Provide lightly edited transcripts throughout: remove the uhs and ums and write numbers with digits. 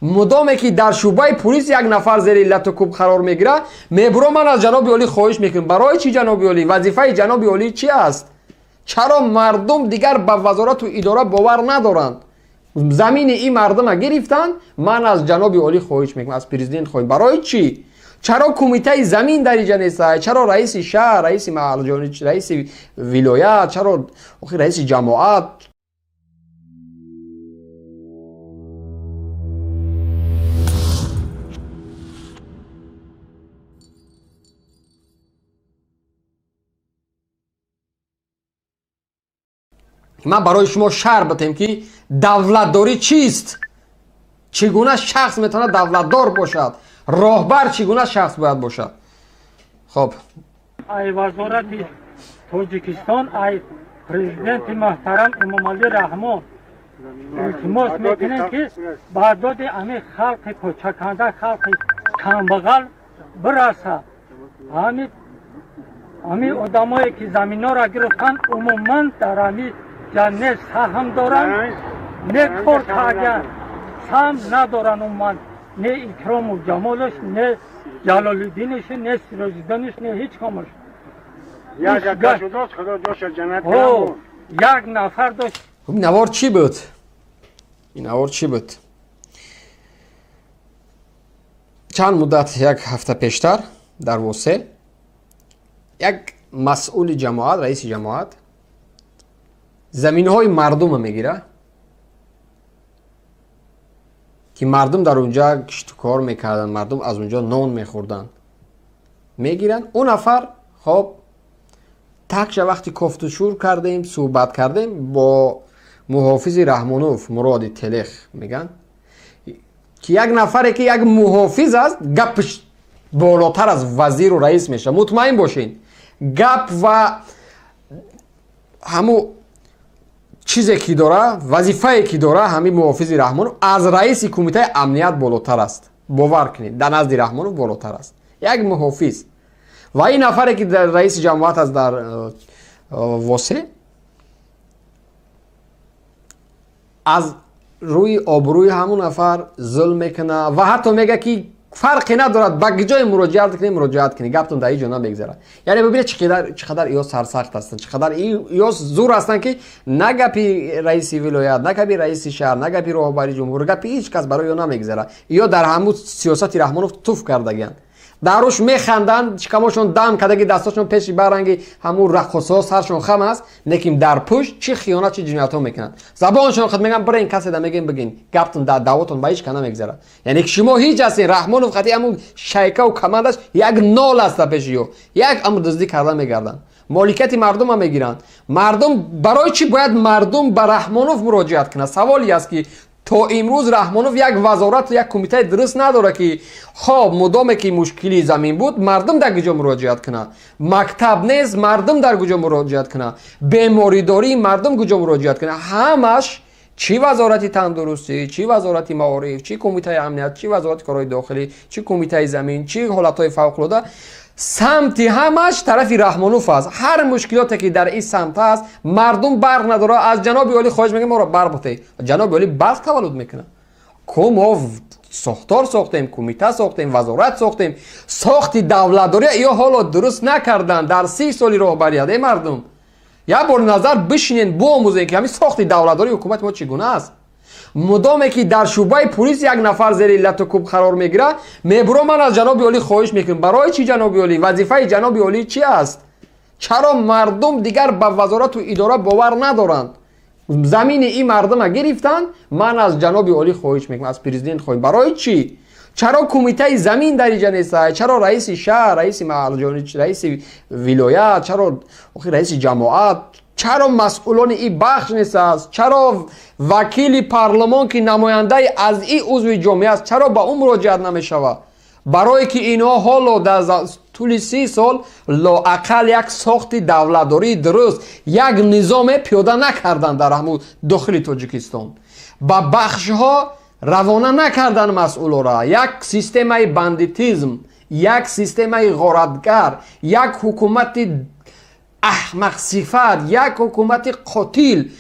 Мудоме ки дар шӯъбаи полис як нафар зери лату кӯб қарор мегирад, мебуро ман аз ҷаноби олӣ хоҳиш мекунам. Барои чӣ ҷаноби олӣ? Вазифаи ҷаноби олӣ чӣ аст? Чаро мардум дигар ба вазорату идора бовар надоранд? Замини ин мардума гирифтанд. Ман аз ҷаноби олӣ хоҳиш мекунам, аз президент хоҳиш. Барои чӣ? Чаро кумитаи замин дар инҷа нест? Чаро раиси шаҳр, раиси маҳал, раиси вилоят, чаро раиси ҷамоат? Ман барои шумо шарҳ бидем ки давлатдорӣ чист, чӣ гуна шахс метавонад давлатдор бошад, роҳбар чӣ гуна шахс бояд бошад. Хоб, ай вазорати Тоҷикистон, ай президенти муҳтарам Эмомалӣ Раҳмон илтимос мекунем, ки ба доди ҳамин халқи кӯчаканда, халқи камбағал бираса. Ҳамин одамое ки заминҳоро гирифтанд, умуман дар ҳамин ҷа не саҳм доранд, не кор карданд, саҳм надоранд умуман, не Икрому Ҷамолаш, не Ҷалолиддинаш, не Сироҷиддинаш, не ҳеҷ камаш. Як нафар дошт. Ин навор чӣ буд? Ин навор чӣ буд? Чанд муддат, як ҳафта пештар, дар Восе як масъули ҷамоат, раиси ҷамоат заминҳои мардума мегирад, ки мардум дар унҷа киштукор мекарданд, мардум аз унҷо нон мехӯрданд, мегиранд. Ӯ нафар, хоб, такша вақти кофтушӯр кардем, суҳбат кардем бо муҳофизи Раҳмонов, Муроди Телех меган, ки як нафаре ки як муҳофиз аст, гапш болотар аз вазиру раис мешавад. Мутмаин бошед, гап ва ҳаму чизе ки дора, вазифае ки дора, ҳамин муҳофизи Раҳмонов аз раиси кумитаи амният болотар аст. Бовар кунед, дар назди Раҳмонов болотар аст як муҳофиз. Ва ин нафаре ки дар раиси ҷамоат аст дар Восе, аз рӯи обрӯи ҳамун нафар зулм мекунад ва ҳатто мегӯяд ки фарқе надорад, ба ҷое муроҷиат кунед, муроҷиат кунед, гаптон дар ҳеҷ ҷо намегзарад. Яъне бибинед, чӣ қадар иё сарсахт ҳастанд, чӣ қадар иё зур ҳастанд, ки на гапи раиси вилоят, на гапи раиси шаҳр, на гапи роҳбари ҷумҳур, гапи ҳеҷ кас барои ё намегзарад. Иё дар ҳамун сиёсати Раҳмонов туф кардагианд, даруш механданд, шикамошон дам кардаги, дастошон пеши баранги ҳамун раққосҳо, саршон хам аст, лекин дар пушт чӣ хиёнат, чӣ ҷиноятҳо мекунанд. Забоншон худ мегӯянд, бирен каседа мегӯем, бигин, гаптон дар даъвотон ба ҳеҷ ка намегзарад. Яъне ки шумо ҳеҷ ҳастен, Раҳмонов хати ҳамун шайкаву командаш як нол аст дар пеши ё, як амр дуздӣ карда мегарданд, моликияти мардумам мегиранд. Мардум барои чӣ бояд мардум ба Раҳмонов муроҷиат кунад? Саволе аст ки то имрӯз Раҳмонов як вазорату як кумитаи дуруст надорад, ки хоб, мудоме ки мушкили замин буд, мардум дар куҷо муроҷиат кунад? Мактаб нест, мардум дар куҷо муроҷиат кунад? Беморидории мардум куҷо муроҷиат кунад? Ҳамаш чӣ вазорати тандурустӣ, чӣ вазорати маориф, чӣ кумитаи амният, чӣ вазорати корҳои дохилӣ, чӣ кумитаи замин, чӣ ҳолатҳои фавқулода, самти ҳамаш тарафи Раҳмонов аст. Ҳар мушкилоте ки дар ин самт аст, мардум барқ надорад. Аз ҷаноби олӣ хоҳиш мекунем, моро барқ бутед. Ҷаноби олӣ барқ таваллуд мекунад ку? Мо сохтор сохтем, кумита сохтем, вазорат сохтем, сохти давлатдорӣ ё ҳоло дуруст накарданд дар 30 соли роҳбарият. Э мардум, як бор назар бишинен, биомӯзем, ки ҳамин сохти давлатдории ҳукумати мо чӣ гуна аст. Мудоме ки дар шӯъбаи полис як нафар зери лату кӯб қарор мегирад, мебуро ман аз ҷаноби олӣ хоҳиш мекунам. Барои чӣ ҷаноби олӣ? Вазифаи ҷаноби олӣ чӣ аст? Чаро мардум дигар ба вазорату идора бовар надоранд? Замини ин мардума гирифтанд. Ман аз ҷаноби олӣ хоҳиш мекунам, аз президент хоҳиш. Барои чӣ? Чаро кумитаи замин дар инҷа нест? Чаро раиси шаҳр, раиси маҳал, раиси вилоят, чаро раиси ҷамоат, чаро масъулони ин бахш нест аст? Чаро вакили парлумон, ки намояндаи аз ин узви ҷомеа аст, чаро ба ӯ муроҷиат намешавад? Барое ки инҳо ҳоло дар тӯли 30 сол лоақал як сохти давлатдории дуруст, як низоме пиёда накарданд дар ҳамун дохили Тоҷикистон, ба бахшҳо равона накарданд масъулора. Як системаи бандитизм, як системаи ғоратгар, як ҳукумати аҳмақсифат, як ҳукумати қотил,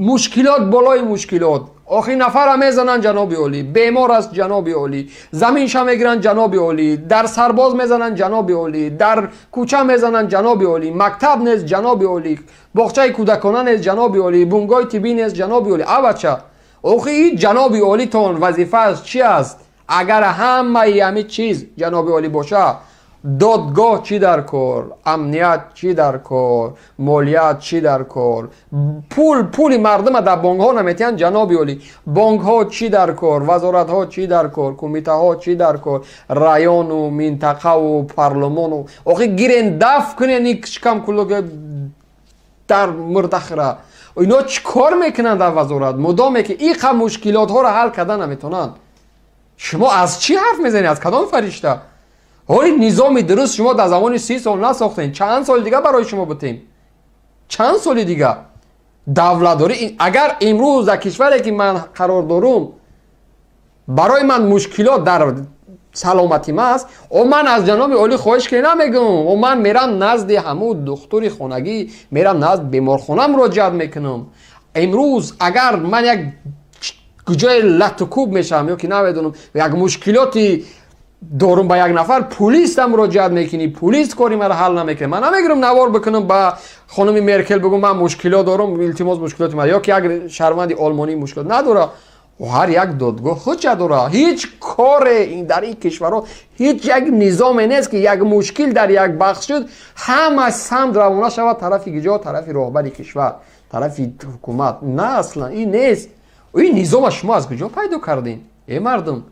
мушкилот болои мушкилот. Охи нафара мезананд, ҷаноби олӣ, бемор аст, ҷаноби олӣ, заминша мегиранд, ҷаноби олӣ, дар сарбоз мезананд, ҷаноби олӣ, дар кӯча мезананд, ҷаноби олӣ, мактаб нест, ҷаноби олӣ, боғчаи кӯдакона нест, ҷаноби олӣ, бунгоҳи тиббӣ нест, ҷаноби олӣ. Авача, охи ин ҷаноби олитон вазифааш чи аст? Агар ҳамаи ҳамин чиз ҷаноби олӣ боша, додгоҳ чӣ дар кор, амният чӣ дар кор, молият чӣ дар кор? Пул, пули мардума дар бонкҳо наметиҳанд, ҷаноби олӣ. Бонкҳо чӣ дар кор, вазоратҳо чӣ дар кор, кумитаҳо чӣ дар кор, району минтақаву парлумону? Охи гирен, даф кунен ин шикам кулло дар мурдахира. Ино чӣ кор мекунанд дар вазорат, мудоме ки иқа мушкилотҳоро ҳал карда наметавонанд? Шумо аз чӣ ҳарф мезанед, аз кадом фаришта? Ҳоли низоми дуруст шумо дар замони 30 сол насохтем. Чанд соли дига барои шумо бутем? Чанд соли дига давлатдорӣ? Агар имрӯз дар кишваре ки ман қарор дорум, барои ман мушкилот дар саломатим аст, о ман аз ҷаноби олӣ хоҳиш ки намегӯм, о ман мерам назди ҳамун духтури хонагӣ, мерам назди беморхона, муроҷиат мекунам. Имрӯз агар ман як ҷое латукӯб мешавам ё ки намедонам, як мушкилоти дорум, ба як нафар пулиста муроҷиат мекунӣ, пулис кори маро ҳал намекунад. Ман намегирам, навор бикунам, ба хонуми Меркел бигӯм: «Ман мушкилот дорум, илтимос, мушкилоти ман». Ё ки як шаҳрванди олмонӣ мушкилот надора, ҳар як додгоҳ худша дора. Ҳеҷ коре дар ин кишварҳо, ҳеҷ як низоме нест, ки як мушкил дар як бахш шуд, ҳама самт равона шавад тарафи гиҷо, тарафи роҳбари кишвар, тарафи ҳукумат. На, аслан ин нест. Ин низома шумо аз куҷо пайдо кардем, э мардум?